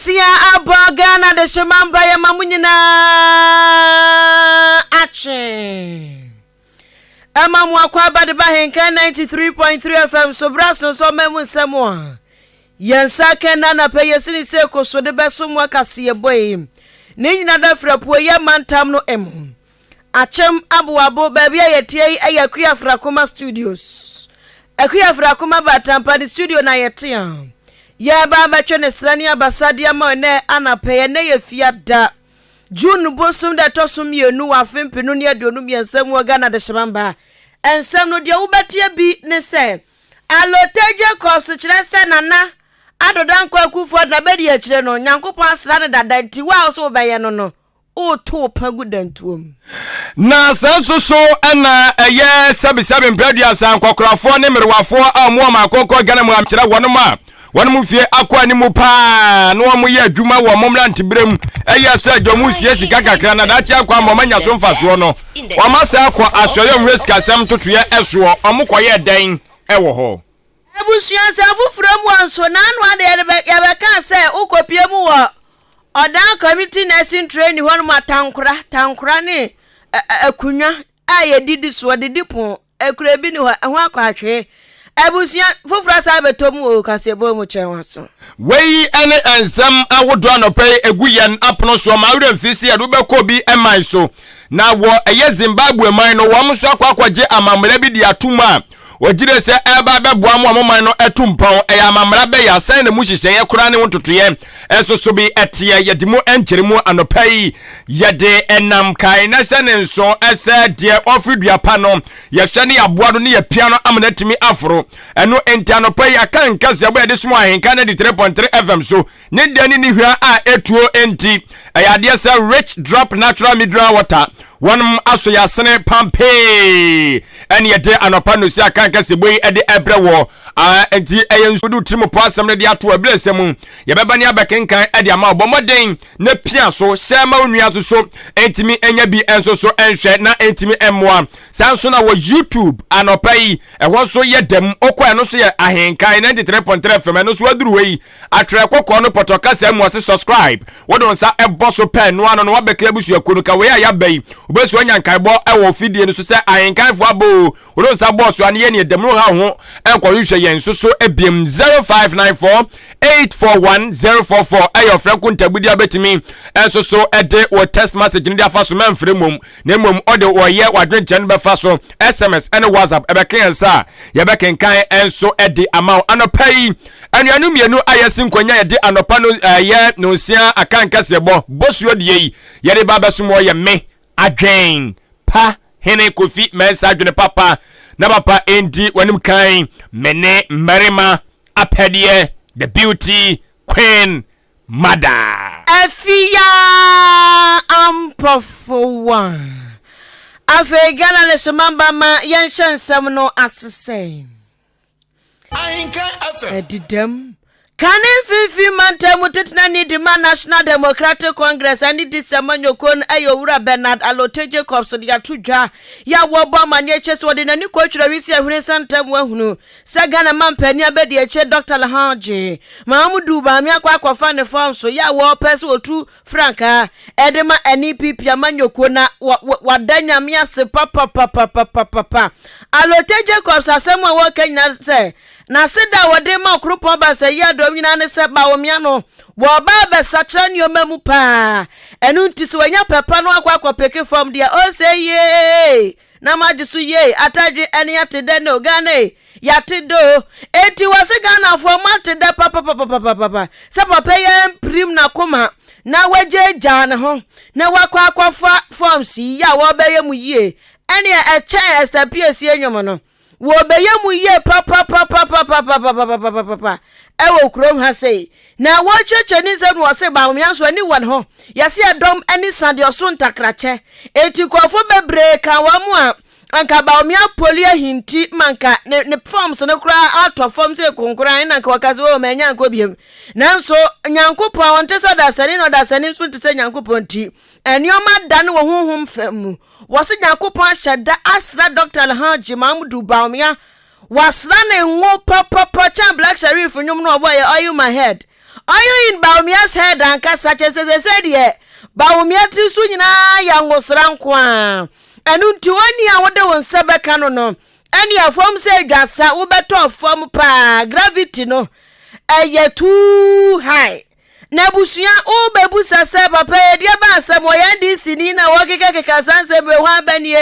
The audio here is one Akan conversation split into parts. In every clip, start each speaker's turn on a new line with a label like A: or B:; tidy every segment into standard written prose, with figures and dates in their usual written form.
A: Nonsia abɔ Ghana dehyema mba yɛma mo nyinaa akye. Ɛma mo akɔ aba de ba Henkan 93.3 FM so berɛ asonsɔ ɔman mu nsɛm a yɛn nsa aka nnɛ anapa yi yɛsi ne sɛ koso de bɛso mo akaseɛbɔ yi ne nyina da firi apueeɛ mantam no mu. Akyem Aboabo, baabi a yɛteɛ yi yɛ Akua Afrakoma Studios. Akua Afrakoma Batampa ne studio na yɛte a. Yɛreba abɛtwe ne sra ne abasa de ama ɛnɛ anapa yi. Ɛnɛ yɛ Fiada, June bosom da ɛtɔ so mmienu wɔ afe mpenu ne 23 mu wɔ Ghana Adehyemamba. Nsɛm no deɛ wobɛteɛ bi ne sɛ, Allotey Jacobs kyerɛ sɛ Nana Addo Dankwa Akufo-Addo na bɛdi akyire no, Nyankopɔn asra no dada nti wo a wo so wobɛyɛ no no, Wotow pa gu dantuo mu.
B: Na saa nso so na ɛyɛ sɛbesɛbe mprɛ aduasa nkɔkorafoɔ ne mmerewafoɔ a wɔn wɔ akɔnkɔ Ghana mu kyerɛ wɔnom a wɔnom mfie akɔ anim paa na wɔn yɛ adwuma wɔ wɔn mmeranteberɛ mu ɛyɛ sɛ deɛ wɔn sie sika kakra na daakye akɔ ama wɔn anya so mfasoɔ no wɔn asɛ akɔ asɔre wɔn hwɛ sikasɛm ntotoeɛ ɛsoɔ wɔn kɔyɛ dɛn ɛwɔ hɔ.
A: Abusua nsɛm foforɔ mu a nso n'ano adeɛ no yɛbɛkaa sɛ wokɔpie mu wɔ Ɔdan Community Nursing Training hɔ nom a tankora, tankora ne akonnwa a yɛdidi soɔ, didi pon, akura bi ni hɔ, ɛho akɔ ahwee. Abusua foforɔ asan abɛtɔ mu o, kaseɛbɔ mu kyɛn waso.
B: Wei ne nsɛm ahodoɔ anɔpa yi ɛgu yɛn apono soɔ. Ma werɛ mfi sɛ yɛde wo bɛkɔ obi man so. Na wɔ ɛyɛ Zimbabwe man no, wɔn nso akɔ akɔgye amammara bi de ato mu a wɔgyere sɛ ɛreba abɛboa mo a mo man no atu mpɔn. Ɛyɛ amammara bɛyɛ a sɛn na mu nhyehyɛeɛ koraa ne ho ntotoeɛ nso so bi teɛ. Yɛde mu nkyeremu anɔpa yi. Yɛde ɛnam kae na hyɛ ne nso sɛ deɛ ɔfiri dua pa no, yɛhwɛ ne yɛaboa no ne yɛpia no ama no atumi aforo. Ɛno nti anɔpa yi aka nkaseɛbɔ a yɛde som Ahenka 93.3 FM so Ne dɛ ne ne hwa a etuo nti, ɛyɛ adeɛ sɛ Rich Drop Natural Mineral Water wɔnom aso yɛ asene pampee ɛne yɛde anɔpa nosi aka nkɛsɛbɔ yi ɛde ɛbrɛ wɔ nti ɛyɛ nsuo de tirim po asɛm no de ato ɛberɛ sɛ mu yɛbɛba ne abɛkenkan ɛde ama ɔbɔ mmɔden na pia so hyɛ ma onua nso so ɛntumi ɛnya bi nso so ɛnhwɛ na ɛntumi ɛmmoa saa nso na wɔ YouTube anɔpa yi ɛhɔ nso yɛ dɛm okɔ ɛno nso yɛ ahenkan 93.3 FM ɛno nso aduru hɔ yi Atwerɛ kɔkɔɔ no pɔtɔ kasa mu ɔse subscribe wode wo nsa bɔ so pɛ no ano no wabɛka abusuakuo no ka wei a yɛaba yi wobɛsua anya nkaebɔ wɔ fidie no so sɛ ahenkanfoɔ abɔ o wode wo nsa bɔɔ so a ne yɛ neɛ dɛm no ha wo ho nkɔhwehwɛ yɛn nso so biam 0594 841 044 ɛyɛ ɔfrɛ nkontabudi a bɛtumi nso so de wɔ text message no de afa so mɛmfrɛ mmom na mmom ɔde wɔyɛ w'adwenkyerɛ no bɛfa so sms ne whatsapp ɛbɛka yɛn nsa a yɛbɛkenkan nso de ama wo anɔpa yi anuanom mmienu a yɛsi nkɔnya yɛde anɔpa no ɛyɛ nonsia aka nkɛseɛbɔ bosuo deɛ yi yɛde ba bɛsom wɔ yɛ me adwen pa hene kofi mɛnsa adwene papa na papa enti w'anim kan me ne mmarima apɛdeɛ the beauty queen mada.
A: Afiyaa Ampɔfowa. Afei Ghana ne Somamba ma yɛnhyɛ nsɛm no ase sɛ. Ɛdedam. Kane mfimfini mantam mu titenani de ma National Democratic Congress ne DC amanyɔkuo no yɛ Owura Bernard Allotey Jacobs de ato dwa yɛ a wɔrebɔ amanneɛ kyɛ sɛ wɔde n'ani kɔtwerɛ wisi ahwene nsa ntam ahunu Sɛ Ghana manpanin abadiakyire Dɔkta Alhaji Mahamudu Bawumia akɔ akɔfa ne fam so yɛ a wɔpɛ sɛ wɔtu frankaa de ma NPP amanyɔkuo na wada Nyame ase papapapapapapa. Allotey Jacobs asɛm a wɔka nyinaa sɛ n'aseda a wɔde ma Ɔkoropɔn Baasa Yiadom nyinaa ne sɛ Bawumia no wɔba abɛsakyera nneɛma mu paa ɛno nti sɛ wanya pɛpa no akɔ akɔpeke fam deɛ ɔnsɛ yie Na magye so yie atadwe ɛne ate dɛ no Ghana ei yate dɛ o Enti wɔse Ghanafoɔ moate dɛ papapapapapapa Sɛ papa yi ampirim nakoma na wagyaagyaa ne ho Na wakɔ akɔfa forms yi a wɔbɛyɛ mu yie Ɛneɛ ɛkyɛn Esther Piesie nnwom no Wɔbɛyɛ mu yie papapapapapapapapapapa ɛwɔ kurom ha sei Na wɔrekyerɛkyerɛ ne nsɛm no wɔse Bawumia nso ani wɔ ne ho Yɛse ɛdɔm ani sa deɛ ɔso ntakrakyɛ Enti nkurɔfoɔ bebree ka wɔn a anka Bawumia poli ahinti ma anka ne ne forms no koraa atɔ fam sɛ konkoran na anka wɔka sɛ oh manya ankɔ biom Nanso Nyankopɔn ɔnte sɛ ɔdasani na ɔdasani nso nte sɛ Nyankopɔn nti nneɛma dane wɔ honhom fam mu Wɔse Nyankopɔn ahyɛ da asra Dɔkta Alhaji Mahamudu Bawumia Wasra ne ngo papapa kyɛn Black Sherif nnwom no a ɔbɔeɛ Oil My Head. Oil in Bawumia's head ankasa, kyerɛ sɛ seesei deɛ Bawumia tiri so nyinaa yɛ ngosra nko ara. Ɛno nti onii a wode wo nsa bɛka no no, ɛnea fam sɛ dwasa wobɛtɔ fam paa, gravity no ɛyɛ too high. Na abusua wobɛbusa sɛ papa yi ɛdeɛ ba asɛm ɔyɛ NDC ni na wɔkekakeka saa nsɛm wei hwan ba nie?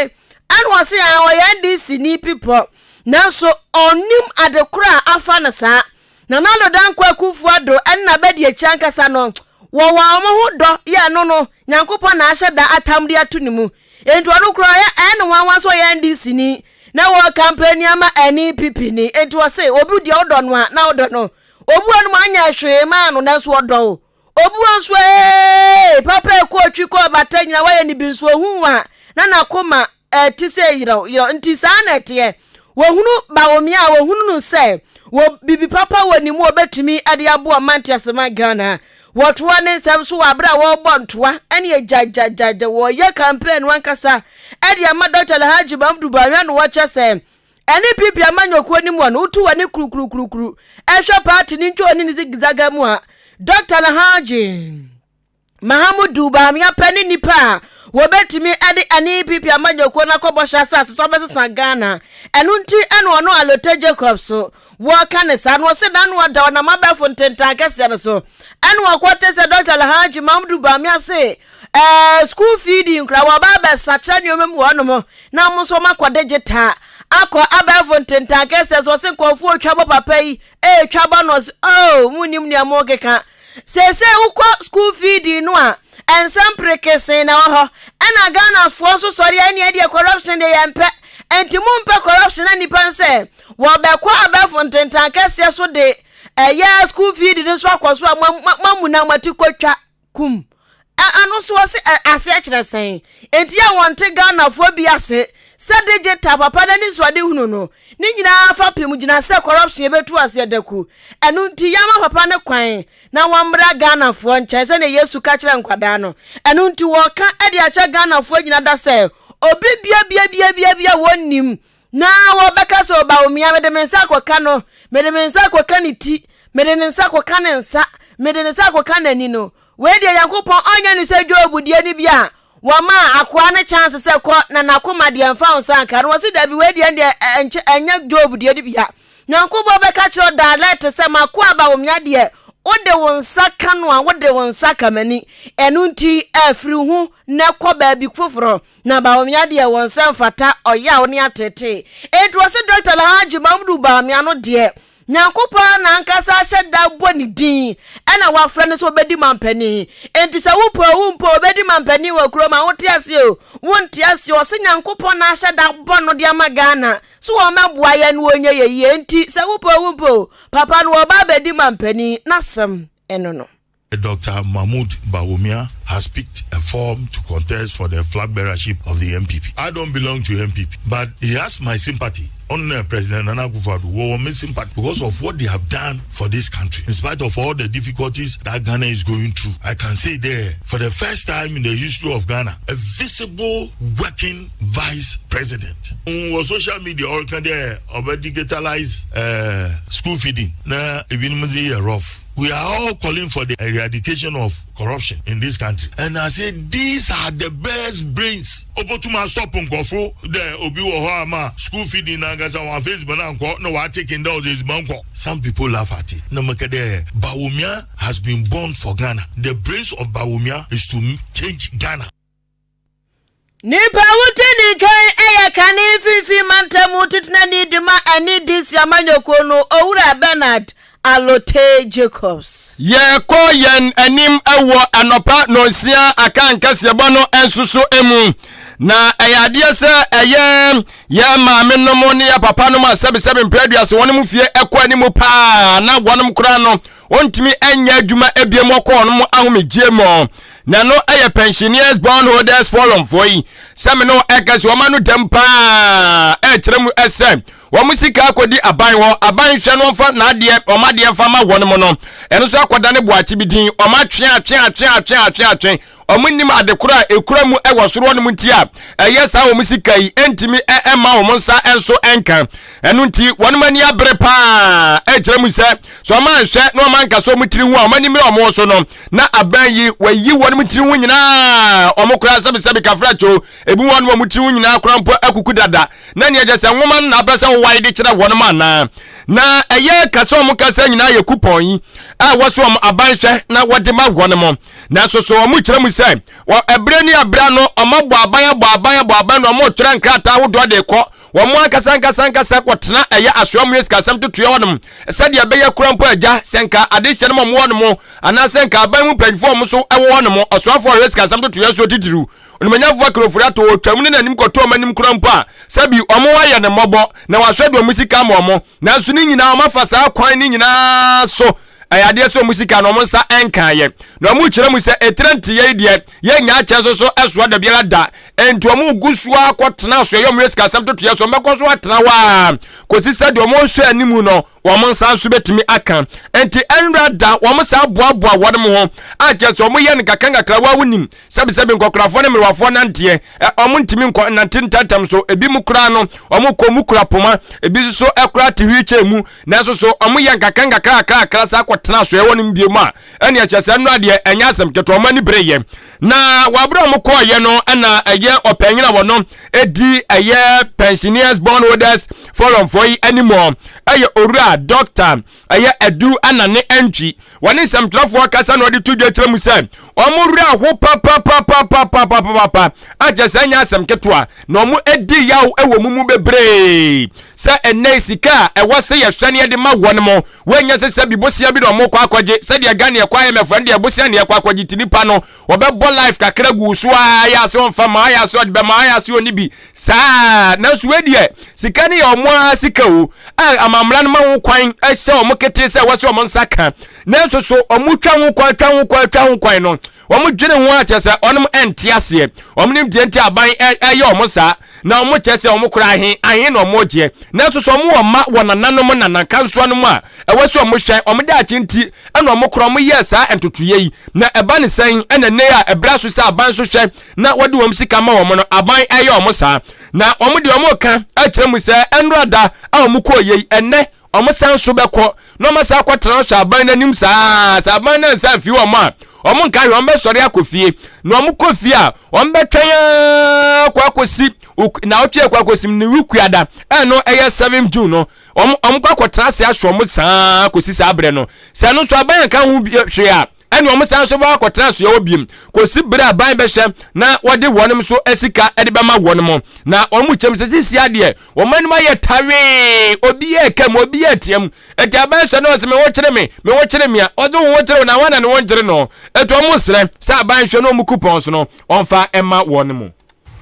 A: Ɛna ɔse a ɔyɛ NDC ni pipɔ nanso ɔnnim ade korɔ a afa no saa. Nana Addo Dankwa Akuffo Addo ɛne n'abadiakyi ankasa no wɔwɔ wɔn ho dɔ yɛ ɛno no Nyankopɔn na ahyɛ da atam de ato ne mu enti ɔno koraa ɔyɛ ɛyɛ no nwanwa sɛ ɔyɛ NDC ni na wɔ campaign ama NPP ni enti ɔse obi deɛ wodɔ no a na wodɔ no obi wɔ nom anyɛ hwee maa no nanso ɔdɔ wo obi wɔ nso ee papa ɛkɔ otwi kɔ ɔbata nyina wayɛ ne bi nso ohun a na n'akoma ɛte sɛ yerɛw yerɛw nti saa na ɛteɛ wɔhunu Bawumia a wɔhunu no sɛ wɔ bibi papa wɔ ne mu wɔbɛtumi de aboa ɔman nteasema Ghana wɔtoa ne nsɛm so wɔ abere a wɔrebɔ ntoa ɛne agyagyagyagyɛ wɔyɛ campaign no ankasa ɛde ama Dr. Alhaji Mahmudu Bawumia no wɔkyɛ sɛ ɛne PP amanyɔkuo no mu a no wotu w'ani kurukurukurukuru ɛhwɛ party ne ntwa ne ne zigzaga mu a Dr. Alhaji Mahamudu Bawumia pɛ ne nnipa a wɔbɛtumi de NPP amanyɔkuo no akɔ bɔhyɛ asase so abɛsesa Ghana. Ɛno nti ɛna ɔno Alotey Jacobs so wɔka ne saa no ɔse n'ano ɔda ɔnam abɛɛfo ntentan kɛseɛ no so ɛna ɔkɔte sɛ Dr. Alhaji Mahamudu Bawumia se ɛɛ school feeding koraa wɔba abɛsakyera nneɛma mu wɔnom na wɔn nso wɔn akɔ digital akɔ abɛɛfo ntentan kɛseɛ so ɔse nkurɔfoɔ otwa bɔ papa yi ɛretwa bɔ no ɔse oh mo nim nea mo keka. Seesei wokɔ school feeding no a, nsɛm perekesee na ɛwɔ hɔ. Ɛna Ghanafoɔ nso sɔre a ɛneɛ deɛ corruption deɛ yɛmpɛ. Ɛnti mompɛ corruption na nnipa no sɛ wɔbɛkɔ abɛɛfo ntentan kɛseɛ so de ɛyɛ school feeding no nso akɔ so a moamuna mo ati kɔtwa kum. Ɛno nso wɔse aseɛ kyerɛ sɛn? Enti a wɔnte Ghanafoɔ bi ase sɛ digital papa no anisoadehunu no ne nyinaa fapem gyina sɛ corruption yɛbɛtu aseɛ daku. Ɛno nti yɛama papa no kwan na wɔmmra Ghanafoɔ nkyɛn sɛdeɛ Yesu ka kyerɛɛ nkwadaa no. Ɛno nti wɔka de akyerɛ Ghanafoɔ nyina da sɛ obi bia bia bia bia bia wɔnnim Na wɔbɛka sɛ, O Bawumia, mede me nsa akɔka no, mede me nsa akɔka ne ti, mede ne nsa akɔka ne nsa, mede ne nsa akɔka n'ani no. Wei deɛ Nyankopɔn ɔnyɛ ne sɛ Job deɛ no bi a wɔmaa akoa no chance sɛ kɔ na n'akoma deɛ mfa wo nsa nka no. Wɔse dabi, wei deɛ ɛndeɛ ɛnkyɛ ɛnyɛ Job deɛ no bi a. Nyankopɔn bɛka kyerɛ wo direct sɛ m'akoa Bawumia deɛ wode wo nsa ka no a wode wo nsa ka m'ani. Ɛno nti firi ho na kɔ baabi foforɔ. Na Bawumia deɛ wɔn nsa mfata ɔyaw ne ateetee. Enti wɔse Dɔkta Alhaji Mahmudu Bawumia no deɛ Nyankopɔn na ankasa ahyɛ da bɔ ne din ɛna wafrɛ no sɛ ɔbɛdi mampanin. Enti sɛ wopɛ o wompɛ o ɔbɛdi mampanin wɔ kurom a wote aseɛ o wonte aseɛ o ɔse Nyankopɔn na ahyɛ da bɔ no de ama Ghana so wɔmmɛboa yɛn na wɔnyɛ yɛ yie. Enti sɛ wopɛ o wompɛ o papa no ɔba abɛdi mampanin n'asɛm ɛno no.
C: Dr. Mahmoud Bawumia has picked a form to contest for the flag bearership of the NPP. I don't belong to NPP, but he has my sympathy. On President Nana Akufo-Addo, wɔ me sympathy because of what they have done for this country. In spite of all the difficulties that Ghana is going through, I can say there, for the first time in the history of Ghana, a visible working vice president. Wɔ social media, ɔreka dɛ ɔbɛ digitalize school feeding na ebinom dze yɛ rough. We are all calling for the eradication of corruption in this country and I say these are the best brains. Obotum stop nkurɔfo dɛ obi wɔ hɔ ama school feeding nankasa wɔn afei edziban ankɔ na wɔataken dɛ ɔdze edziban kɔ. Some people laugh at it. Na meka dɛ Bawumia has been born for Ghana. The brains of Bawumia is to change Ghana.
A: Nipa a wote ne nkan yɛ kane mfimfini mantam titenani de ma NDC amanyɔkuo no, Owura Bernard Allotey Jacobs.
B: Yɛrekɔ yɛn anim wɔ anɔpa nɔnsia aka nkaseɛbɔ no nso so mu. Na ɛyɛ adeɛ sɛ ɛyɛ yɛn maame nom ne yɛn papa nom a sɛbesɛbe mpere aduasa wɔn mu fie ɛkɔ anim paa na wɔnom koraa no wɔntumi nyɛ adwuma ebiem wɔkɔ wɔn ahomegyeɛ mu. Na ɛno yɛ Pensioners Bond Holders Forum foɔ yi sɛ me no ɛka si wɔn ano dɛm paa ɛkyerɛ mu ɛsɛ wɔn sika akɔdi aban hɔ aban hwɛ no mfa n'adeɛ wɔn adeɛ mfa ma wɔn mo no ɛno nso akɔda ne boakye bi din wɔn atwe atwe atwe atwe atwe atwe. wɔn nnim ade korɔ a ɛkura mu wɔ soro hɔnom nti a ɛyɛ saa wɔn sika yi ntumi mma wɔn nsa nso nka. Ɛno nti wɔn ani abere paa ɛkyerɛ mu sɛ sɛ wɔn anhwɛ na wɔn ankasa wɔn tiri ho a wɔn ani mmere wɔn so no na aban yi wɔayi wɔn tiri ho nyinaa wɔn koraa sɛbisɛbi kafrakyo ebi wɔn wɔn tiri ho nyinaa koraa mpo akuku dada na nea kyerɛ sɛ nwoma no na apɛ sɛ wowae de kyerɛ wɔn anaa na ɛyɛ kasa wɔn kasa nyinaa yɛ kupɔn yi a wɔso wɔn aban hwɛ na wɔde ma wɔn mo. Nanso so wɔkyerɛ mu sɛ wɔ ɛberɛ ne ɛberɛ ano wɔabɔ aban abɔ aban abɔ aban na wɔretwerɛ nkrataa ahodoɔ de rekɔ wɔn ankasa ankasa ankasa kɔtena ɛyɛ asoa mu yɛ sikasɛm totoeɛ hɔnom sɛdeɛ ɛbɛyɛ kora mpo agya sɛ nka adehyɛ no ma wɔn hɔnom anaasɛ nka aban mu mpanyinfoɔ wɔn nso wɔ hɔnom ɔsoafoɔ ɔhwɛ sikasɛm totoeɛ soɔ titiriw onimanyafo akorofori ato ɔtwam ne n'anim kɔtɔ wɔn anim kora mpo a sɛbi wɔn ayɛ ne mmɔbɔ na wɔahwɛ de wɔn sika ama wɔn nanso ne nyinaa wɔn afa saa kwan ne nyinaa so Ɛyɛ adeɛ sɛ wɔn sika no wɔn nsa nkaeɛ. Na wɔn kyerɛ mu sɛ etire nteyɛ yi deɛ yɛnnya akyɛ nso so ɛsoa da biara da. Enti wɔn gu so ara kɔtena so ɛyɛ wɔn yɛ sikasɛm totoeɛ so wɔn bɛkɔ so atena hɔ ara kɔsi sɛ deɛ wɔn nhwɛ anim no wɔn nsa nso bɛtumi aka. Enti ɛnra da wɔn saa boaboa wɔn ho a kyerɛ sɛ wɔn yɛ no nkakra nkakra wa wonim sɛbisɛbi nkɔkorafoɔ ne mmerewafoɔ nanteɛ ɛ wɔn ntumi nkɔ nante ntɛntɛm so ebi mu koraa no wɔn kɔ mu kura poma ebi nso so ɛkora te wheelchair mu Nanso so wɔyɛ nkakrankakrakrakra saa kɔtena asoɛe hɔ nom bio a, ɛnneɛ kyerɛ sɛ nnora deɛ ɛnyɛ asɛm ketewa, wɔn ani bereeɛ. Na wɔ abere a wɔkɔɔeɛ no na ɛyɛ ɔpanyin a wɔno di ɛyɛ Pensioners Bondholders Forum foɔ yi anim ɛyɛ Owura Dɔkta ɛyɛ Adu Anane Antwi. Wɔne nsɛmtwerɛfoɔ kasa na ɔde to dwa kyerɛ mu sɛ wɔn werɛ aho papapapapapapapa a kyerɛ sɛ ɛnyɛ asɛm ketewa na wɔn adi yaw wɔ mu mu bebree sɛ ɛnɛ sika a ɛwɔ sɛ yɛhwɛ ne yɛde ma wɔn mo wɔnyɛ sɛ sɛ bi bosea bi na wɔn kɔ akɔgye sɛdeɛ Ghana ɛkɔ IMF ɛno deɛ bosea na yɛkɔ akɔgye ti nipa no wɔbɛbɔ life kakra gu so a ayɛ ase ɔmfa ma ayɛ ase ɔde bɛma ayɛ ase ɔni bi saa nanso wei deɛ sika no yɛ wɔn ara sika o a amammara no ma ho kwan hyɛ wɔn ketee sɛ wɔsɛ wɔn nsa ka nanso so wɔn twa ho kwan twa ho kwan twa ho kwan no wɔn dwene ho akyɛ sɛ wɔn nte aseɛ wɔn nim deɛ nti aban ɛyɛ wɔn saa na wɔn kyɛ sɛ wɔn kora ahe ahe na wɔn gyeɛ nanso so wɔn wɔ mma wɔ nananom nanankansoa no mu a ɛwɔ sɛ wɔn hwɛ wɔn daakye nti ɛna wɔn kora wɔn yɛɛ saa ntotoeɛ yi na ɛba ne sɛn ɛna nne a ɛbrɛ so sɛ aban so hwɛ na wɔde wɔn sika ma wɔn no aban ɛyɛ wɔn saa na wɔn deɛ wɔn ka akyerɛ mu sɛ ɛnora da a wɔn kɔɔ yei ɛnɛ wɔn san so bɛkɔ na wɔn asan akɔtena hwɛ aban n'anim saa sɛ aban no ansa mfi wɔn a wɔn nka hwɛ wɔn bɛsɔre akɔ fie na wɔn kɔ fie a wɔn bɛtwɛn ara kɔ akɔsi na ɔtwe akɔ akɔsi ne wukuada ɛno ɛyɛ 7 June no wɔn wɔn kɔ akɔtena ase ahwɛ wɔn saa kɔsi saa berɛ no sɛ ɛno nso aban anka ho hwee a ɛne wɔn san nso bɛkɔ akɔtena asoɛ hɔ biem kɔsi berɛ a ban bɛhyɛ na wɔde wɔn nso sika de bɛma wɔn mo na wɔn mu kyɛm sɛ sisi adeɛ wɔn anim ayɛ tawee obi yɛ ɛka mu obi yɛ ɛteɛ mu ɛti aban sɛ no ɔsɛ me ho kyere me me ho kyere me a ɔsɛ wo ho kyere wo na wɔn na ne ho nkyere no ɛti wɔn srɛ sɛ aban hwɛ na wɔn kupɔn so no wɔmfa ɛma wɔn mo.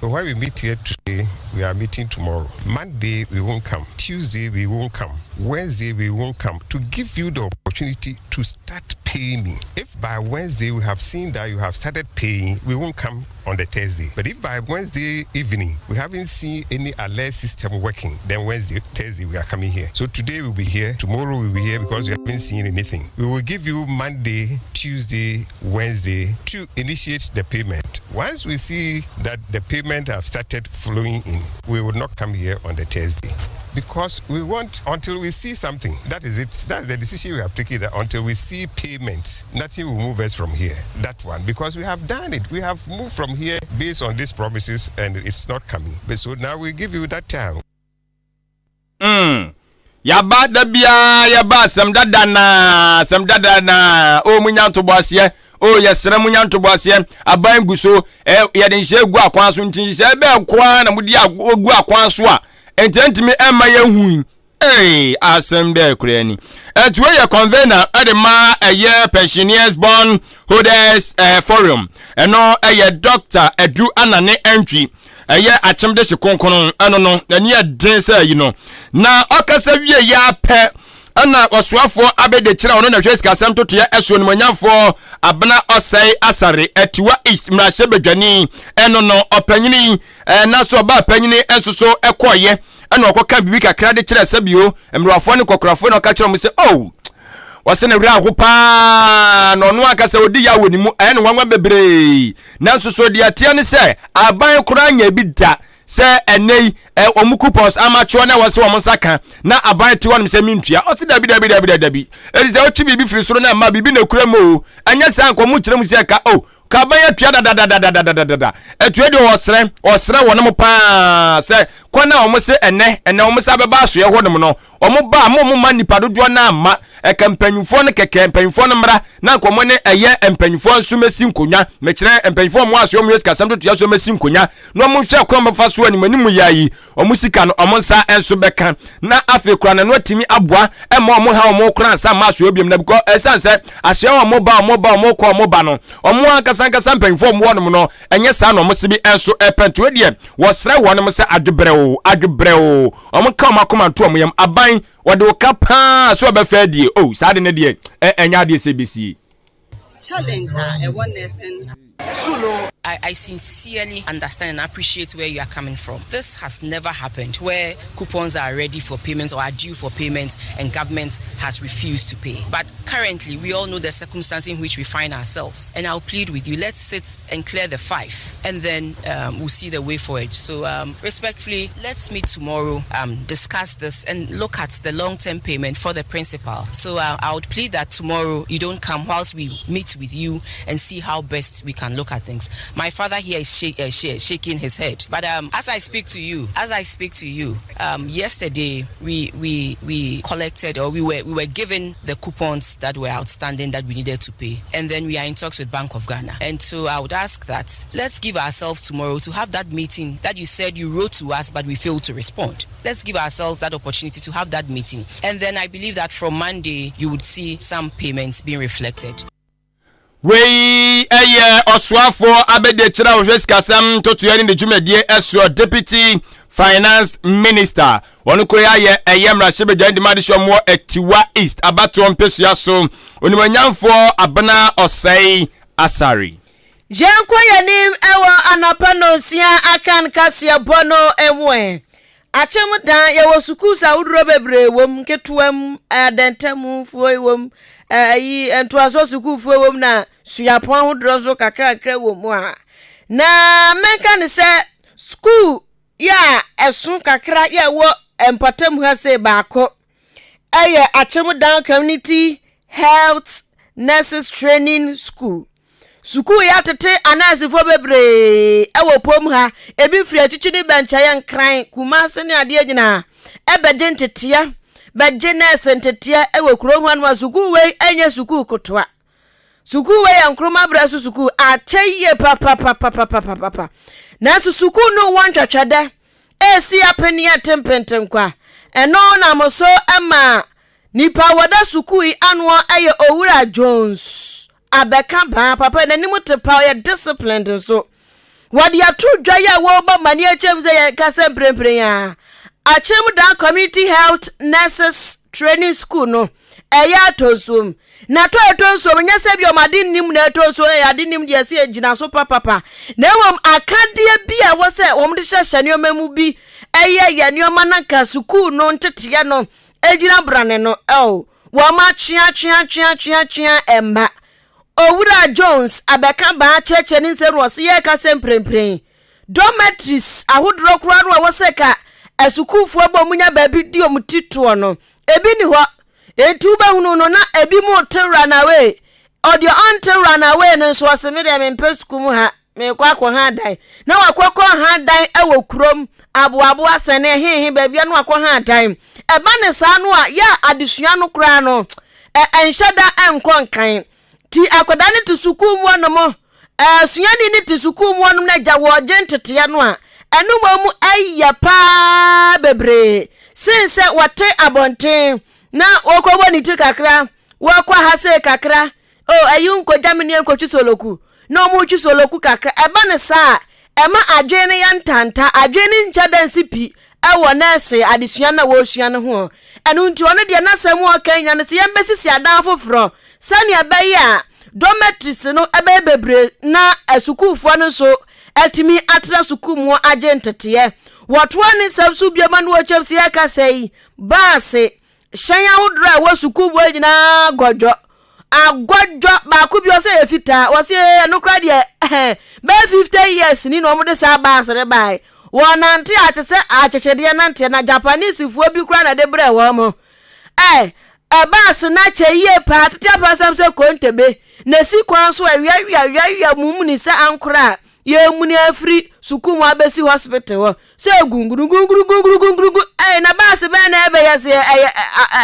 D: So when we meet here today, we are meeting tomorrow. Monday, we won't come. Tuesday, we won't come. Wednesday, we won't come. To give you the opportunity to start paying me. If by Wednesday we have seen that you have started paying, we won't come on the Thursday. But if by Wednesday evening we haven't seen any alert system working, then Wednesday, Thursday we are coming here. So today we'll be here, tomorrow we'll be here because we haven't seen anything. We will give you Monday, Tuesday, Wednesday to initiate the payment. Once we see that the payment have started flowing in, we will not come here on the Thursday because we want until we see something. That is it. That's the decision we have taken. That until we see payment, nothing will move us from here. That one because we have done it. We have moved from here based on these promises, and it's not coming. But so now we give you that time.
B: Mm. Yaba da biara yɛba asɛm dada naa asɛm dada naa o mu nya ntoboaseɛ o yɛsrɛ mu nya ntoboaseɛ aban gu so ɛ yɛde nhyɛ gu akwan so nti nhyehyɛ bɛɛ koa na mode agu akwan so a nti ɛntumi ɛmma yɛnhu yi ee asɛm bɛɛ koraa ni ɛti wei yɛ convener ɛde ma ɛyɛ pensioners bond holders eh, forum ɛno ɛyɛ Dr. Adu Anane Antwi ɛyɛ akyem de hye kronkron ɛno no n'ani ɛden sɛ ayi no na ɔkasa wie yɛ apɛ ɛna ɔsoafoɔ abɛde kyerɛ ɔno na hwɛ sikasɛm totoeɛ ɛso onimonyamfoɔ abena ɔsɛe asare atiwa east mmarahyɛ badwani ɛno no ɔpanyini ɛna so ɔbaa panyini nso so ɛkɔɔyɛ ɛna ɔkɔka biribi kakra de kyerɛ sɛ bio mmerewafoɔ ne kɔkorafoɔ na ɔka kyerɛ wɔn sɛ oh. Ɔsɛ ne werɛ aho paa na ɔno ankasa ɔdi yaw wɔ ne mu, ɛyɛ no nwanwa bebree. Nanso so deɛ ɛteɛ ne sɛ aban koraa nyɛ bi da sɛ ɛnɛ yi wɔn coupons amatwoɔ na ɛwɔ sɛ wɔn nsa ka na aban te hɔnom sɛ mentua. Ɔse dabi dabi dabi dabi dabi. Ɛti sɛ wotwe biribi firi soro na ɛma biribi na ɛkura mu o. Ɛnyɛ saa nka wɔn kyerɛ mu sɛ ɛka o. Ka aban atua dadadadadadadada. Atua deɛ ɔsrɛ ɔsrɛ wɔn paa sɛ kwan a wɔn se ɛnɛ ɛnɛ wɔn sa bɛba asoɛ hɔnom no wɔn ba a mo mo ma nipa dodoɔ no amma ɛka mpanyinfoɔ no kɛkɛ mpanyinfoɔ no mmra na nka wɔn ne ɛyɛ mpanyinfoɔ nso mɛsi nkonnwa mekyerɛ mpanyinfoɔ wɔn asoɛ wɔn yɛ sikasɛm totoa so mɛsi nkonnwa na wɔn nhwɛ kwan bɛfa so anim anim yɛ yi wɔn sika no wɔn nsa nso bɛka na afei kora na no atumi aboa ɛma wɔn ha wɔn kora nsa ma asoɛ biom na because ɛsan sɛ asoɛ wɔn ba wɔn ba wɔn kɔ wɔn ba no wɔn ankasa ankasa mpanyinfoɔ wɔn wɔnom no ɛnyɛ saa na wɔn se bi nso ɛpɛ nti deɛ wɔsrɛ wɔn sɛ adwebrɛw adwebrɛw wɔn ka wɔn akoma nto wɔn yam aban wɔde wo ka paa so ɔbɛfɛ adie oh saa de ne deɛ ɛnyɛ adeɛ sɛ besie.
E: Challenge a ɛwɔ nursing
F: School no.
E: I, I sincerely understand and appreciate where you are coming from. This has never happened where coupons are ready for payment or are due for payment and government has refused to pay. But currently, we all know the circumstance in which we find ourselves. And I'll plead with you, let's sit and clear the five and then we'll see the way forward. So respectfully, let's meet tomorrow, discuss this and look at the long-term payment for the principal. So I would plead that tomorrow you don't come whilst we meet with you and see how best we can look at things. My father here is shaking his head. But as I speak to you, as I speak to you, yesterday we collected or we were given the coupons that were outstanding that we needed to pay, and then we are in talks with Bank of Ghana. And so I would ask that let's give ourselves tomorrow to have that meeting that you said you wrote to us, but we failed to respond. Let's give ourselves that opportunity to have that meeting, and then I believe that from Monday you would see some payments being reflected.
B: Wei ɛyɛ ɔsoafoɔ abɛdekyerɛ a wɔhwɛ sikasɛm ntotoeɛ ne ne dwumadie ɛsoɔ, Deputy Finance Minister, wɔn koro ayɛ ɛyɛ mmarahyɛbadwa ndima adehyɛ ɔmo Atiwa East abatoɔ mpɛsua so, onimonyamfoɔ Abena Ɔsɛe Asare.
A: Yɛnkɔ yɛnim ɛwɔ anapa nonsia akan kaseɛbɔ no mu ɛ akyɛm dan yɛwɔ schools ahodoɔ bebree wɔ mu, nketewa mu, adɛntamufoɔ wɔ mu, ɛyi ntoaso sukuufoɔ wɔ mu na suapɔn ahodoɔ nso kakrakra wɔ mu a na mɛnka ne sɛ sukuu yɛ a ɛso kakra yɛ ɛwɔ mpɔtam ha se baako ɛyɛ Akyem Dan Community Health Nurses Training School. Sukuu yɛ atete anɛɛsefoɔ bebree ɛwɔ pom ha, ebi firi akyikyi ne bɛnkyɛyɛ Nkran, Kumase ne adeɛ nyinaa ɛbɛgye nteteɛ, bɛgye nɛɛse nteteɛ ɛwɔ kurom ha no a. Sukuu wei ɛnyɛ sukuu kotoa, sukuu wei yɛ Nkroma berɛ so sukuu akyɛ yie papapapapapapa, nanso sukuu no wɔ ntwatwadɛ esi apeneɛ tempenten kwa. Ɛno na mo so ɛma nipa wɔda sukuu yi anoɔ ɛyɛ Owura Jones Abɛka baa. Papa n'anim te pa, ɔyɛ disciplined nso. Wɔde ato dwa yi a wɔrebɔ mmane akyɛm sɛ yɛka sɛ mprempren a Akyem Dan Community Health Nurses Training School no ɛyɛ atɔ nsuom na atɔ ɛtɔ nsuom nyɛ sɛ bi ɔmo ade nim na ɛtɔ nsuom, ɛyɛ ade nim deɛ sɛ gyina so papapa, na mmom akadeɛ bi a ɛwɔ sɛ wɔn de hyehyɛ nneɛma mu bi ɛyɛ yɛ nneɛma na nka sukuu no nteteɛ no egyina brane no ɛo wɔn atwea twea twea twea twea ɛmba. Owura Jones Abɛka baa kyerɛkyerɛ ne nsɛm no ɔse yɛreka sɛ mprempren dormitories ahodoɔ koraa no a ɛwɔ sɛ ka asukuufoɔ bɔ mu nya baabi di wɔn ti toɔ no ebi ni hɔ, enti wobɛhunu no na ebi mu te runaway. Ɔdeɛ ɔnte runaway no nso ɔse me deɛ mempɛ sukuu mu ha, mekɔ akɔ ha dan na wakɔkɔ ha dan wɔ kurom aboaboa sɛne hehe baabi a na wakɔ ha dan. Ɛba ne saa no a yɛ adesua no koraa no ɛnhyɛ da ɛnkɔ nkan ti. Akwadaa no te sukuu mu hɔnom, suani no te sukuu mu hɔnom na agya wɔregye nteteɛ no a ɛno mmom ɛyɛ paa bebree sen sɛ wɔte abɔnten na wɔkɔbɔ ne ti kakra, wɔkɔ ha sei kakra o ɛyi nkɔgya me ne nkɔtwi soloku na ɔmo twi soloku kakra. Ɛba ne saa ɛma adwene no yɛ ntanta, adwene no nkyɛ da nsi pi ɛwɔ nɛɛse adesua no a wɔresua no ho. Ɛno nti ɔno deɛ n'asɛm a ɔka nyina no sɛ yɛmbɛsisi adan foforɔ sɛnea ɛbɛyɛ a dormitories no ɛbɛyɛ bebree na asukuufoɔ no nso atumi atena sukuu mu agye nteteɛ. Wɔtoa ne nsɛm so bioma no wɔkyɛm sɛ yɛka sɛ yi baase. Hyɛn ahodoɔ a ɛwɔ sukuu mu hɔ nyinaa gɔdwɔ. Agɔdwɔ baako bi ɔsɛ yɛ fitaa. Wɔse ee ɛno koraa deɛ ɛhɛn bɛyɛ 50 years ni na wɔde saa baase no bae. Wɔnante a te sɛ akyekyedeɛ nanteɛ na Japanesefoɔ bi koraa na ɛde brɛɛ wɔn. Ɛ ɛbaase no akyɛ yie paa tete apansam sɛ kontebe na ɛsi kwan so ɛweawea weawea mumuni sɛ ankorɛ a yɛremuni afiri sukuu mu abɛsi hospital hɔ sɛ gungurugungurugungurugungurugu ɛy na baase bɛn na ɛbɛyɛ sɛ ɛyɛ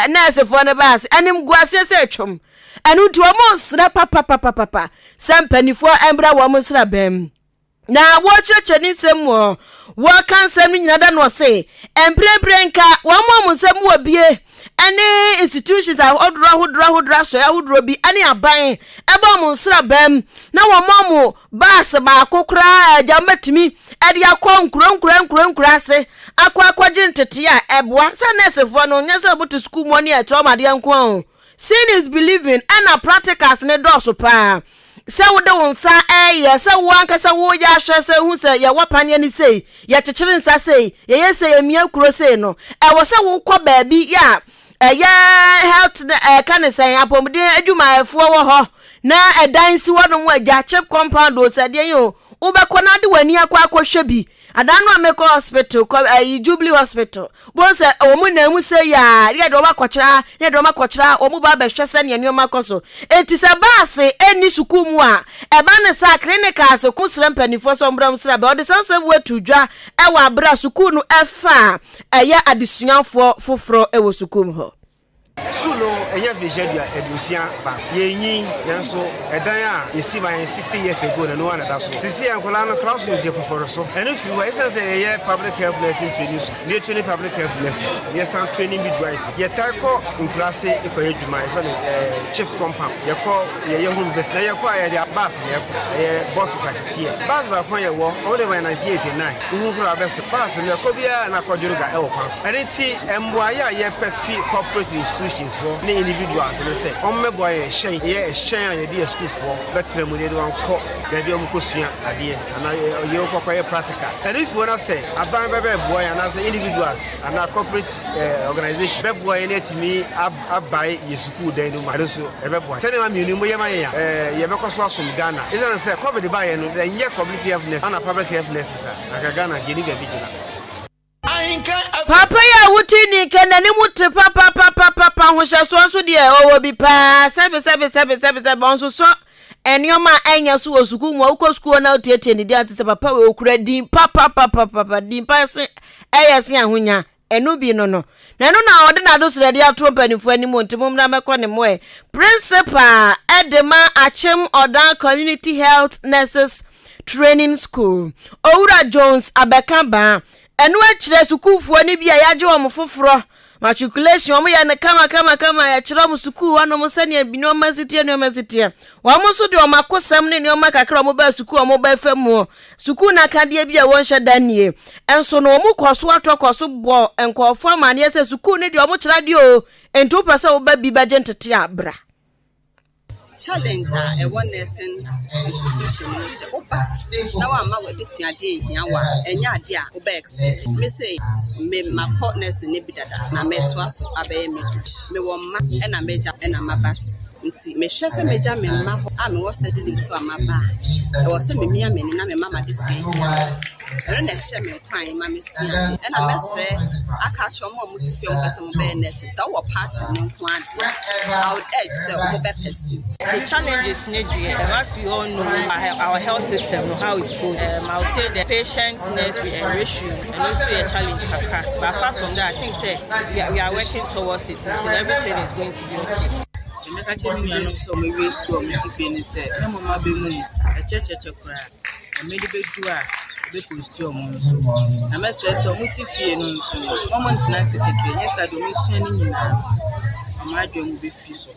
A: nɛɛsefoɔ no baase animguaseɛ sɛ atwam ɛno nti wɔn nsrɛ papapapapa sɛ mpanimfoɔ mbra wɔn nsrabɛn mu na wɔkyerɛkyerɛ ne nsɛm mu ɔ wɔka nsɛm no nyina da no ɔse mprempren nka wɔn a wɔn nsɛm wɔ bie ɛne institutions ahodoɔ ahodoɔ ahodoɔ asɔre ahodoɔ bi ɛne aban ɛbɔ wɔn nsrabɛn na wɔn wɔn Bus baako koraa a agya mɛtumi de akɔ nkuro nkuro nkuro nkuro ase akɔ akɔgye ntetee a ɛboa sɛ nɛɛsefoɔ no nyɛ sɛ wɔte sukuu mu ne ɛkyerɛ wɔn adeɛ nko ara o. Seeing is believing ɛna practicals ne dɔɔso paa sɛ wode wo nsa ɛyɛ sɛ wo ankasa woyɛ ahwɛ sɛ hu sɛ yɛwɔ paneɛ ne sei yɛkyekyere nsa sei yɛyɛ sei yɛmia kuro sei no ɛwɔ sɛ wokɔ baabi yɛ a Ɛyɛ health na ɛka ne sɛn apɔmuden adwumayɛfoɔ wɔ hɔ na ɛdan si hɔ nom agya chip compound o sɛ deɛ yi o wobɛkɔ na ade w'ani akɔ akɔhwɛ bi adan no a mekɔ hospital kɔ ɛyi Jubilee hospital bon sɛ wɔn nan mu sɛ yaa ne yɛde wɔn akɔkyerɛ ne yɛde wɔn akɔkyerɛ wɔn ba abɛhwɛ sɛnea nneɛma kɔ so eti sɛ baase ɛnni sukuu mu a ɛba ne saa clinicals ko srɛ mpanimfoɔ sɛ wɔn bra wɔn srɛ bɛ ɔde sansan bu atu dwa ɛwɔ abere a sukuu no ɛfa ɛyɛ adesuafoɔ foforɔ wɔ sukuu mu hɔ.
F: Sukuu no anya mfirihyia 60 baako. Yɛrenyin, nanso ɛdan a yɛsi ma yɛn 60 years ago no, ɛno ara na ɛda so. Seesei a nkwadaa no, classrooms yɛ foforo so. Ɛno firi hɔ a, esiane sɛ yɛyɛ public health nursing training school na yɛtraining public health nurses na yɛsan training midwives, yɛtaa kɔ nkuraase kɔyɛ adwuma, yɛfrɛ no chips compound. Yɛkɔ yɛyɛ home visit, na yɛkɔ a yɛde bus na ɛkɔ, ɛyɛ buses akɛseɛ. Bus baako a yɛwɔ, wɔde ma yɛn 1989. Wohu koraa bɛse bus no ɛkɔ biara na akɔdwere ga ɛwɔ kwan. Ɛno nti mmoaeɛ a yɛpɛ fi corporate institutions hɔ ne individuals ne sɛ wɔmmɛboa yɛn hyɛn, yɛ hyɛn a yɛde yɛ sukuufoɔ bɛtena mu na yɛde wɔn kɔ baabi a wɔkɔsua adeɛ anaa yɛ wɔkɔ kɔyɛ practicals. Ɛno fi hɔ na sɛ aban bɛbɛboa yɛn anaasɛ individuals anaa corporate organization bɛboa yɛn na yɛatumi abae yɛ sukuu dan no mu a, ɛno nso ɛbɛboa. Sɛ nneɛma mmienu yi moyɛ ma yɛn a, yɛbɛkɔ so asom Ghana. Esiane sɛ Covid baeɛ no, ɛnyɛ community health nurses ana public health nurses a, anka Ghana yɛnni baabi gyina.
A: Papa yi a wote ne nka n'anim te papapapapa ahohyɛsoɔ nso deɛ ɔwɔ bi paa sɛbe sɛbe sɛbe sɛbe sɛbe ɔnsosɔ nneɛma a ɛnyɛ so wɔ sukuu mu a wokɔ sukuu na wotietie ne din ate sɛ papa wei okura din papapapapa din pa se ɛyɛ se ahonya Ɛno bi no no. Na ɛno na ɔde n'adosrɛdeɛ ato mpanimfoɔ anim o, nti mommra mmɛkɔ ne mmoɛ. Principal de ma Akyem Odan Community Health Nurses Training School, Owura Jones Abɛka Baa. Ɛno akyire sukuufoɔ no bi a yɛagye wɔn foforɔ, matriculation, wɔyɛ no kama kama kama, yɛkyerɛ wɔn sukuu hɔnom sɛdeɛ nneɛma si teɛ nneɛma si teɛ. Wɔn nso de wɔn akosɛm ne nneɛma kakra a wɔbaa sukuu a wɔbɛfa mu Sukuu no akadeɛ bi a wɔnhyɛ da nnie nso no, wɔkɔ so atɔ kɔ so bɔ nkurɔfoɔ amaneɛ sɛ sukuu no deɛ wɔkyerɛ adeɛ o, enti wopɛ sɛ woba bi bɛgye ntete a, bra.
G: Challenge a ɛwɔ nursing institution mu ne sɛ woba na woamma w'adesuadeɛ anhia wo a, ɛnyɛ adeɛ a wobɛ expect. Me sei, me makɔ nursing no bi dada na metoa so abɛyɛ midwife. Mewɔ mma ɛna m'agya ɛna maba so nti mehwɛ sɛ mɛgya me mma hɔ a mewɔ study leave so a maba a, ɛwɔ sɛ memia m'ani na mema m'adesua hia me. Ɛno na ɛhyɛ me nkuran ma mesua ade. Ɛna mɛsrɛ aka akyerɛ wɔn a wɔte fie a wɔpɛ sɛ wɔbɛyɛ nurse sɛ wowɔ passion no nko ara deɛ a, I would urge sɛ wɔbɛ pursue.
H: The challenges ne deɛ, as we all know, our health system no how it goes, I would say the patient nurse ratio no ɛno nso yɛ challenge kakra but apart from that I think sɛ we are, we are working towards it nti everything is going to be okay.
I: Deɛ mɛka akyerɛ me nuanom sɛ wɔawie sukuu a wɔte fie ne sɛ, na mmom aba mu no, ɛkyɛkyɛkyɛ koraa. Mmere bɛdu a, ɛbɛposti wɔn nso. Na mɛsrɛ sɛ wɔte fie no nso no, wɔntena ase kɛkɛ, nyɛ saa deɛ wɔasua no nyinaa no, wɔn adwene mu bɛfi so.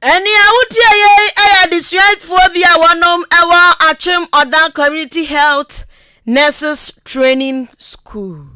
A: Nea wotie yei yɛ adesuafoɔ bi a wɔnom wɔ Akyem Odan Community Health Nurses Training School.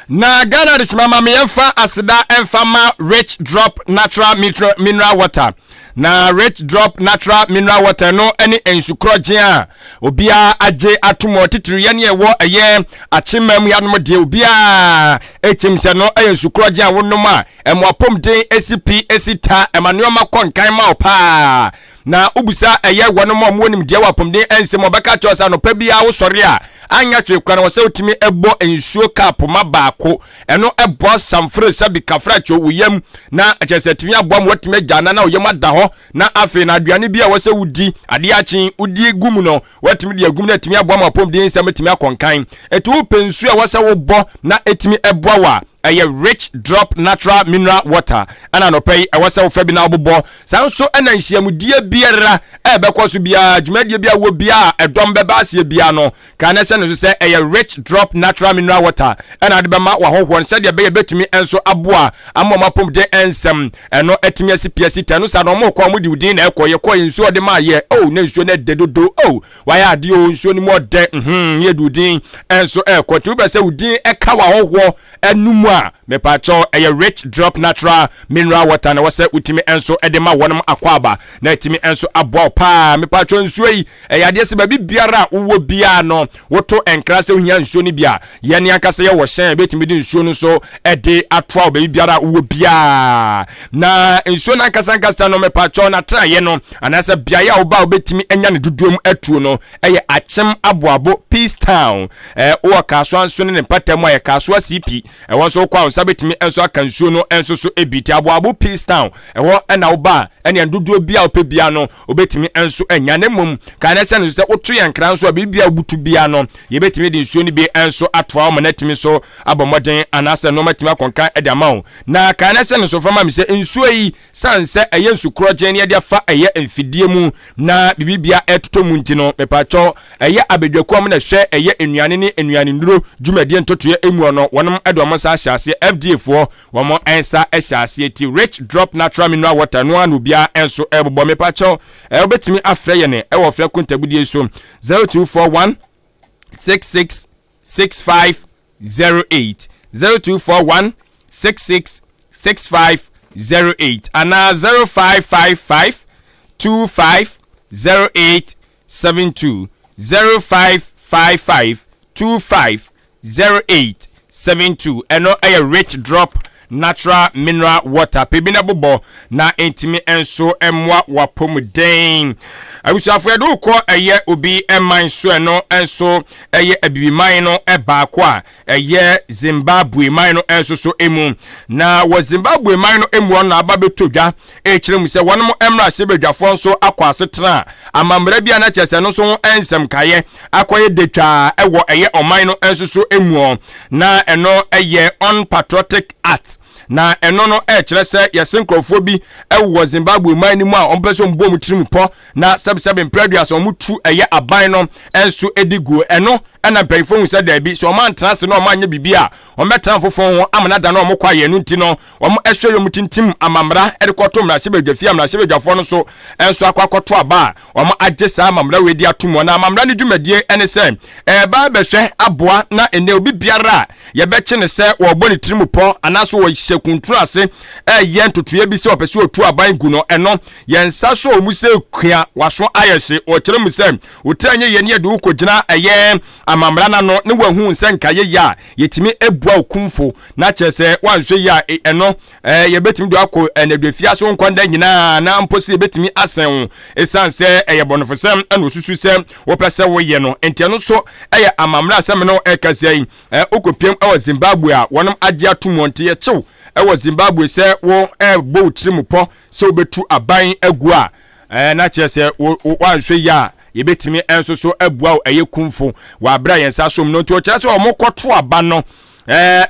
B: Na Ghana adehyema ma me yɛmfa aseda mfa ma Rich Drop Natural Mineral Water. Na Rich Drop Natural Mineral Water no ne nsu korɔgyen a obiara agye atom wɔ titiriw yɛne ɛwɔ ɛyɛ akyemma mu yanom deɛ obiara ɛkyim sɛ no ɛyɛ nsu korɔgyen a wonom a ɛmo apɔmuden esi pi esi ta ɛma nneɛma kɔ nkan ma wo paa na wobisa ɛyɛ wɔnom a wɔwɔ nimdeɛ wɔ apɔmuden nsɛm wɔbɛka kyerɛ sɛ anɔpa biara wosɔre a anyɛ hwee kora na wɔ sɛ wotumi ɛbɔ nsuo cup ma baako Ɛno boa samfere sɛbi kafrakye wo yam na kyerɛ sɛ ɛtumi aboa ma watumi agya anan na wo yam ada hɔ na afei na aduane bi a ɛwɔ sɛ wodi adeɛ akye wodi gu mu no watumi de agu mu na ɛtumi aboa ma apɔmuden nsɛm atumi akɔ nkan. Ɛti wopɛ nsuo a ɛwɔ sɛ wobɔ na ɛtumi ɛboa wo a ɛyɛ Rich Drop Natural Mineral Water ɛna anɔpa yi ɛwɔ sɛ wofa bi na wobobɔ. Saa nso ɛna nhyiamudie biara ɛbɛkɔ so biara dwumadie bi a wɔ biara ɛdɔm bɛba aseɛ biara no Ka na hyɛ no nso sɛ ɛyɛ Rich Drop Natural Mineral Water na wode bɛma w'ahɔhoɔ no sɛdeɛ ɛbɛyɛ ɛbɛtumi nso aboa ama wɔn apɔmuden nsɛm ɛno atumi asi pi asi ta. Ɛno saa no wɔn rekɔ a wɔde wo din na ɛkɔ. Yɛkɔɔ yɛ nsuo a wɔde maa yɛ oh na nsuo no ɛdɛ dodo oh wayɛ adeɛ oh nsuo no mu ɔdɛ mhm yɛde wo din nso ɛrekɔ. Nti wopɛ sɛ wo din ɛka w'ahɔhoɔ anum a mepaakyɛw ɛyɛ Rich Drop Natural Mineral Water na ɛwɔ sɛ wotumi nso ɛde ma wɔnom akwaaba na ɛtumi nso aboa wo paa. Mepaakyɛw nsuo yi Ɛyɛ adeɛ sɛ baabi biara a wowɔ biara no, woto nkra sɛ wohia nsuo no bi a, yɛn ankasa yɛwɔ hyɛn a yɛbɛtumi de nsuo no nso de atoa wo baabi biara a wowɔ biara. Na nsuo no ankasa ankasa no, mepakyɛw n'atenaeɛ no anaasɛ beaeɛ a woba a wobɛtumi anya ne dodoɔ mu atuo no yɛ Akyem Aboabo Peace Town. Ɛɛ wowɔ Kasoa nso ne ne mpata mu a yɛ Kasoa CP. Ɛhɔ nso wokɔ a wo nsa bɛtumi nso aka nsuo no nso so bi. Nti Aboabo Peace Town ɛhɔ na woba a ɛnea dodoɔ bi a wopɛ biara no wobɛtumi nso anya. Na mmom, kae na hyɛ no nso sɛ woto yɛn nkra nso a, biribi a wobutu biara no, yɛbɛtumi de nsuo no bi nso atoa wo ma no atumi nso abɔ mmɔden anaasɛ nnoɔma atumi akɔnka de ama wo. Na kae na hyɛ no nso fa ma me sɛ nsuo yi, sane sɛ ɛyɛ nsu korɔgyenn na yɛde afa ɛyɛ mfidie mu na biribi ɛtotɔ mu nti no, mepaakyɛw, ɛyɛ abadwakuo a wɔn na ɛhwɛ ɛyɛ nnuane ne nnuanennuro dwumadie ntotoeɛ emu no, wɔnom de wɔn nsa ahyɛ aseɛ, FDA foɔ, Wɔn nsa hyɛ aseɛ ti Rich Drop Natural Mineral Water no ara na obiara nso rebobɔ. Mepa kyɛw, eh, wobɛtumi afrɛ yɛn wɔ frɛ kontabudie so 0241 66 65 08 0241 66 65 08 anaa 0555 25 08 72 0555 25 0872 ɛno ɛyɛ Rich Drop Natural Mineral Water pɛ bi na bobɔ na ɛntumi nso mmoa w'apɔmuden. Abusuafo yɛde wokɔ ɛyɛ obi man so ɛno nso ɛyɛ abibiman no baako a ɛyɛ Zimbabwe man no nso so emu. Na wɔ Zimbabwe man no emu ɔno aba bɛtɔ dwa ɛkyerɛ mu sɛ wɔnom mmarahyɛbadwafoɔ nso akɔ asetena a amammerɛ bi a na kyerɛ sɛ ɛno nso ho nsɛm kaeɛ akɔyɛ datwaa ɛwɔ ɛyɛ ɔman no nso so muɔ na ɛno ɛyɛ unpatriotic act na ɛno no ɛkyerɛ sɛ yɛse nkurɔfoɔ bi ɛwɔ Zimbabwe man no mu a wɔmpɛ sɛ wɔbɔ wɔn tirim pɔ na sɛbesɛbe mprɛ aduasa wɔn tu ɛyɛ aban no nso ɛdi guo ɛno ɛna mpanyinfoɔ hu sɛ daabi sɛ wɔn antena ase na wɔn anyɛ biribi a wɔn bɛtena foforɔ ho ama no ada na wɔn kɔ ayɛ no nti no wɔn ɛhwɛ yɛ wɔn tintim amammara ɛde kɔto mmarahyɛbadwafie a mmarahyɛbadwafoɔ no so nso akɔ akɔto aba a wɔn agye saa amammara wei de ato mu na amammara no dwumadie ɛne sɛ ɛreba bɛhwɛ aboa na ɛnɛ obi biara a yɛbɛkye ne sɛ wɔrebɔ ne tirim pɔ anaasɛ wɔhyɛ kuntunu ase ɛreyɛ ntotoeɛ bi sɛ ɔpɛ sɛ ɔtu aban gu no ɛno yɛn nsa so wɔn sɛ kua waso ayɛ hye wɔkyerɛ mu sɛ wotiri anyɛ yɛ ne yɛde wo kɔgyina ɛyɛ amammara no ano ne wahu sɛ nka yɛyɛ a yɛtumi abua okumfo na kyerɛ sɛ woanhwɛ yie a ɛno yɛbɛtumi de akɔ nnaduafie ase wo nkwa nda nyinaa na mpo sɛ yɛbɛtumi asɛn wo ɛsiane sɛ ɛyɛ bɔnefosɛm ɛna osusu sɛ wopɛ sɛ woyɛ no nti ɛno nso ɛyɛ amammerɛ asɛm no ɛkasa yi wokɔpiam ɛwɔ Zimbabwe a wɔnom agye ato mu nti yɛkyew ɛwɔ Zimbabwe sɛ wo ɛbɔ wo tiri mu pɔ sɛ wobɛtu aban agu a na kyerɛ sɛ woanhwɛ yie a yɛbɛtumi nso so abua wo ɛyɛ kumfo wɔ aberɛ a yɛn nsa som no nti ɔkyerɛ sɛ wɔkɔto aba no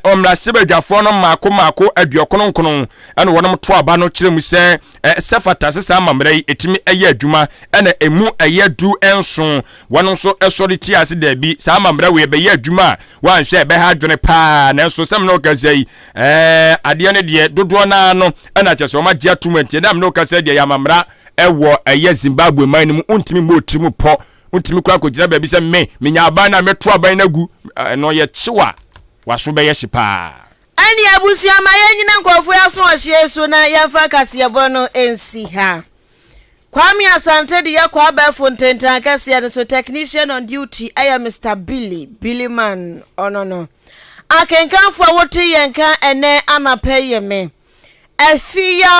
B: mmarahyɛbadwafoɔ no mmaako mmaako aduɔkono nkono ɛna wɔnom to aba no kyerɛ mu sɛ sɛ fata sɛ saa amammerɛ yi ɛtumi ɛyɛ adwuma ɛna ɛmu ɛyɛ 17 wɔnom nso ɛsɔre tia ase daabi saa amammerɛ wei ɛbɛyɛ adwuma a wɔanhwɛ ɛbɛha adwene paa nanso sɛ mene ɔkasa yi adeɛ no deɛ dodoɔ no ara no ɛna kyerɛ sɛ wɔn agye atum nti ɛna mene ɔkasa deɛ yɛ amammerɛ ɛwɔ ɛyɛ Zimbabwe man no mu wontumi mmɔ otiri mu pɔ wontumi kora kɔgyina baabi sɛ me menya aban no a mɛto aban no agu ɛno yɛ kyew a waso bɛyɛ hye paa.
A: Ɛnneɛ abusua ma yɛnnyina nkurɔfoɔ yi aso ɔhyeɛ so na yɛmfa kaseɛbɔ no nsi ha. Kwame Asante de yɛkɔ abɛɛfo ntentan kɛseɛ no so. Technician on duty ɛyɛ Mr Billy, Billy Man ɔno no. Akenkanfoɔ a wote yɛn ka ɛnɛ anapa yɛ me Afia.